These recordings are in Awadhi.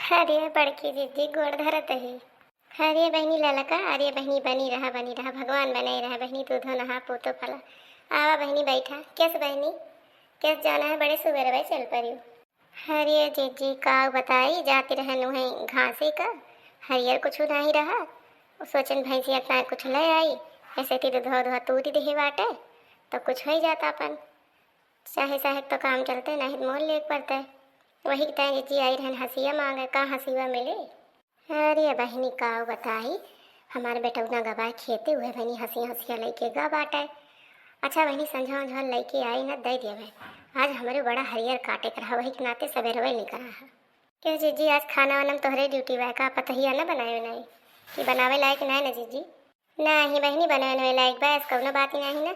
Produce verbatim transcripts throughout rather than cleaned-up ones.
अरे बड़की जिज्जी, गोड़ धरत ही। अरे बहिनी ललका, अरे बहिनी बनी रहा, बनी रहा, भगवान बनाए रहा बहिनी, दूधो नहा पोतो फला। आवा बहिनी बैठा। केस बहिनी, केस जाना है, बड़े सुबेरवे चल परियो। अरे जिज्जी का बताई, जाती रहन उहें घासे का, हरियर कुछ नाही रहा। सोचन भैंसिया का कुछ ले आई, ऐसे ती दूधवा दूधवा तूरी देहे बाटे, तो कुछ हो ही जाता अपन। चाहे चाहे तो काम चलते, नाही तो मोल लेके पड़ते। वही के ताई जिज्जी आई रहन हसिया मांगे, का हसिया मिले। अरे बहिनी का बताई, हमार बेटौना गवाए खेते हुए बहिनी हसिया हसिया लइके गा बाटे। अच्छा बहिनी, संझा उंझा लइके आई न, दे देवे। आज हमरे बड़ा हरियर काटे के रहा, वही के नाते सबेरवे निकला है। क्यों जिज्जी, आज खाना वाना में तोहरे ड्यूटी बा का? पतोहिया न बनाए बनाई कि बनावे लायक नाय न जिज्जी? नाही बहिनी, बनाए नवे लायक बा, ऐस कौनो बात ही नाही ना।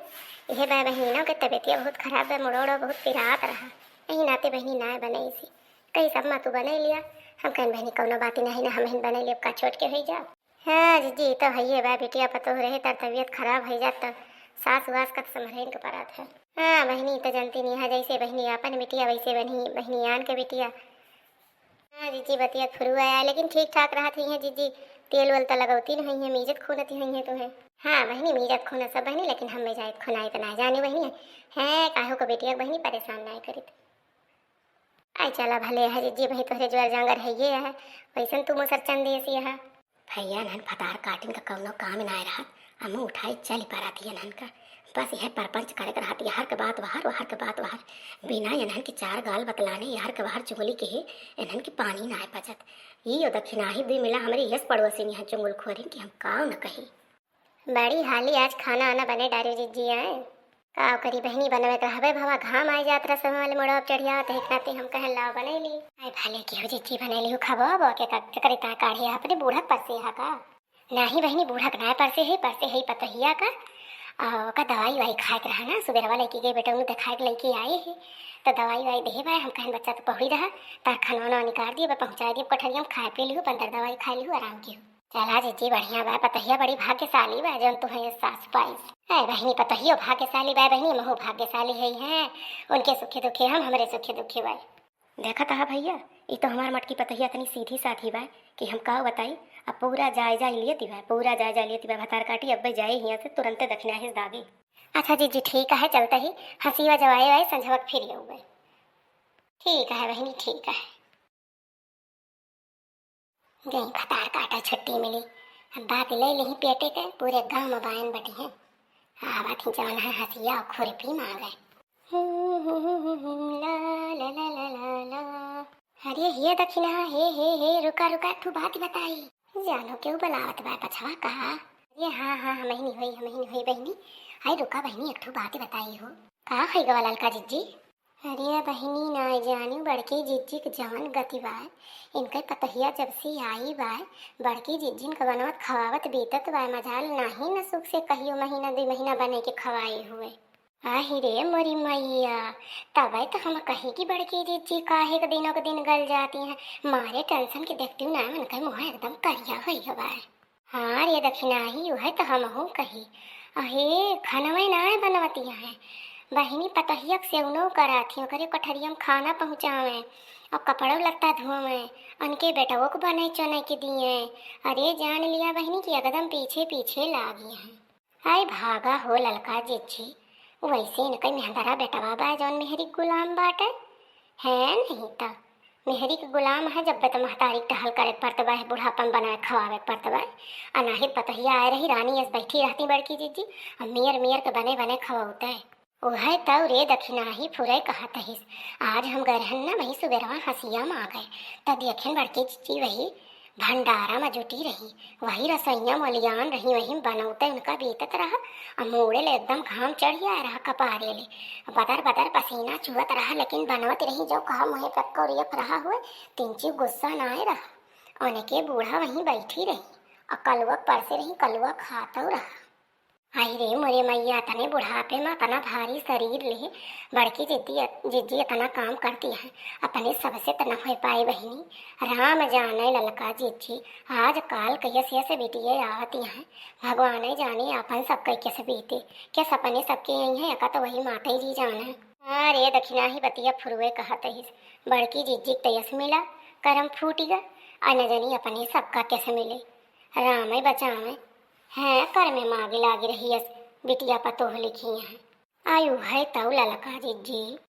इहे बा बहिनी ना, ओके तबियतिया बहुत खराब बा, मुड़ो उड़ो बहुत पिरात रहा, यही नाते बहिनी ना बनाई सी। कही सब माँ तू बनाई लिया। हम कहन बहिनी कौनो बात ही नाही ना, हम हिन बनाई लिया, का छोट के होई जा। हाँ जिज्जी, ई तो हइये बा, बिटिया पतोह रहे तर तबियत खराब होई जात तो सास वास का तो संभरे इनके परात है। हाँ बहिनी, ई तो जनती नहीं है, जैसे बहिनी आपन बिटिया वैसे बहिनी, बहिनी आन के बिटिया। हाँ जिज्जी, बतिया फुरुआ आया, लेकिन ठीक ठाक रहत हुई है जिज्जी। तेल वेल तो लगौती नहीं है, मीजत खूनती हुई है तुम्हें। हाँ बहिनी, मीजत खून सब बहिनी, लेकिन हमें जाइत खुनाइत ना जानी बहिनी। है काहो को बिटिया बहिनी परेशान ना करित। आई चला भले है जिज्जी, वही तोहरे ज्वर जांगर है ये है, वैसन तू मुसर चंदेसी है। भैया नहन फतार काटिन का कौनो काम ना रहत, हमहू उठाई चल परात ये नहन का। बस यह परपंच करे के रहत, यहर के बात वहर, वहर के बात वहर। बिना इन्हन के चार गाल बतलाने यहर के वहर चुगली के ही इन्हन के पानी ना पचत। ई यो दखिनाही दुई मिला हमरे यस पड़ोसी निहन चुंगल खोरिन कि हम काव न कही। बड़ी हाली आज खाना आना बने डारे जिज्जी आए। का करी बहिनी, बनवे के रहबे भवा, घाम आए जात रहा समय वाले मोड़वा पे चढ़िया, तो एक नाते हम कहन लाओ बने ली। आए भले केहू जिज्जी बने ली खाबो अब के का, के करी ता काढ़े अपने बूढ़क पर से हा का? नाही बहिनी, बूढ़क नाय परसे है, परसे है पतोहिया का। आ, ओका दवाई वाई खाए के रहा ना, सुबेरवा लेके गए बेटा, उन्हें दिखाए के लेके आए है, तो दवाई वाई देहे बाय। हम कहन बच्चा तो पहुड़ी रहा, तार खाना वाना निकाल दिए, पहुँचा दिए कोठरिया में, खाए पी लिहू, बंदर दवाई खाए लिहू, आराम की हो। चला जिज्जी, बढ़िया बा, पतोहिया बड़ी भाग्यशाली बा, जौन तू है सास पाइस। ए बहिनी, पतोहियो भाग्यशाली बा बहिनी, महू भाग्यशाली है, हैं उनके सुखे दुखे हम, हमरे सुखे दुखे बाय। देखत हा भैया, ई तो हमार मटकी पतोहिया तनी सीधी साधी बा कि हम का बताई। अब पूरा जायजा लियत बा, पूरा जायजा लियत बा। भतार काटी अब्बे जाए हियाँ से, तुरंते दखिनाहिस दागे। अच्छा जिज्जी, ठीक है, चलते ही हसिया जवाए आए, संझवक फिर आउबे। ठीक है बहिनी, ठीक है। गई भतार काटा छुट्टी मिली, अब बात ले लेही पेटे के, पूरे गाँव में बायन बटी हैं। आवत ही जवन है हसिया और खुरपी मांगे। ला, ला, ला, ला, ला, ला। अरे हे दखिना, हे, हे, हे, रुका, रुका, एक ठो बात बताई। जानो केहू बुलावत बा पछवा का? अरे हाँ, हाँ, हमहिनी होई, हमहिनी होई बहिनी। हाय रुका बहिनी, एक ठो बात बताई हो। का है गवा ललका जिज्जी? अरे बहिनी, ना जानी बड़की जिज्जी के जवन गति बा, इनके पतोहिया जब से आई बा, बड़की जिज्जिन के बनवत खवावत बीतत बा, मजाल नाही न सुख से कहियो महीना दुई महीना बने के खवाए हुए। आही रे मोरी मैया, तबे तो हम कही कि बड़की जिज्जी काहे के दिनों के दिन गल जाती हैं, मारे टेंशन के देखती हूँ ना, उनके मुँह एकदम करिया होई गवा है। हाँ रे दखिनाही, उहे तो हमहू कही। अहे, खनवे नाय बनवती हैं। बहिनी पतोहिया के सेवनो कराथी, ओकरे कोठरिया में खाना पहुँचावे और कपड़ो लत्ता धोवे, उनके बेटवो को बने चुने के दिए। अरे जान लिया बहिनी कि एकदम पीछे पीछे लागी हैं। हाय भागा हो ललका जिज्जी, वैसे इनके मेहंदरा बेटवा बा जौन मेहरी के गुलाम बाटे। है नहीं त मेहरी के गुलाम है, जब त महतारी के टहल करे के पड़त बा, बुढ़ापन बनाए खवावे के पड़त बा। अनाहित पतोहिया आए रही, रानी अस बैठी रहती बड़की जिज्जी, अब मेयर मेयर के बने बने खवौते। उहे तौ रे दखिनाही फुरे कहत हिस। आज हम गए रहन ना, वही सुबेरवा हसिया में आ गए, त देखेन बड़की जिज्जी वही भंडारा में जुटी रही, वही रसोइया में ओलियान रही, वही बनौते उनका बीतत रहा। आ मूड़े ले एकदम घाम चढ़ आए रहा कपारे ले, बदर बदर पसीना चुअत रहा, लेकिन बनौत रही जो कहा मुँहे पे कोरिया रहा हुए, तिंची गुस्सा ना आए रहा। उनके बूढ़ा वहीं बैठी रही और कलुआ परसे रही, कलुआ खातौ रहा। आई रे मोरे मैया, तने बुढ़ापे में तना भारी शरीर ले बड़की जिज्जी, जिज्जी इतना काम करती हैं, अपने सबसे त न हो पाए बहिनी। राम जाने ललका जिज्जी, आज काल के यस यस बिटिये आवती हैं, भगवान जाने आपन सबके किस बीते, किस अपने सबके यही हैं, एका तो वही माते जी जाने। हाँ रे दखिनाही बतिया फुरुए कहत हिस, बड़की जिज्जी के त यस मिला, करम फूट गा, अउ न जानी अपने सबका कैसे मिले। रामइ बचावइ। हैं, कर में मागे लागे रहियस, बिटिया पतोह लिखी हैं। आयु है तउ ललका जिज्जी।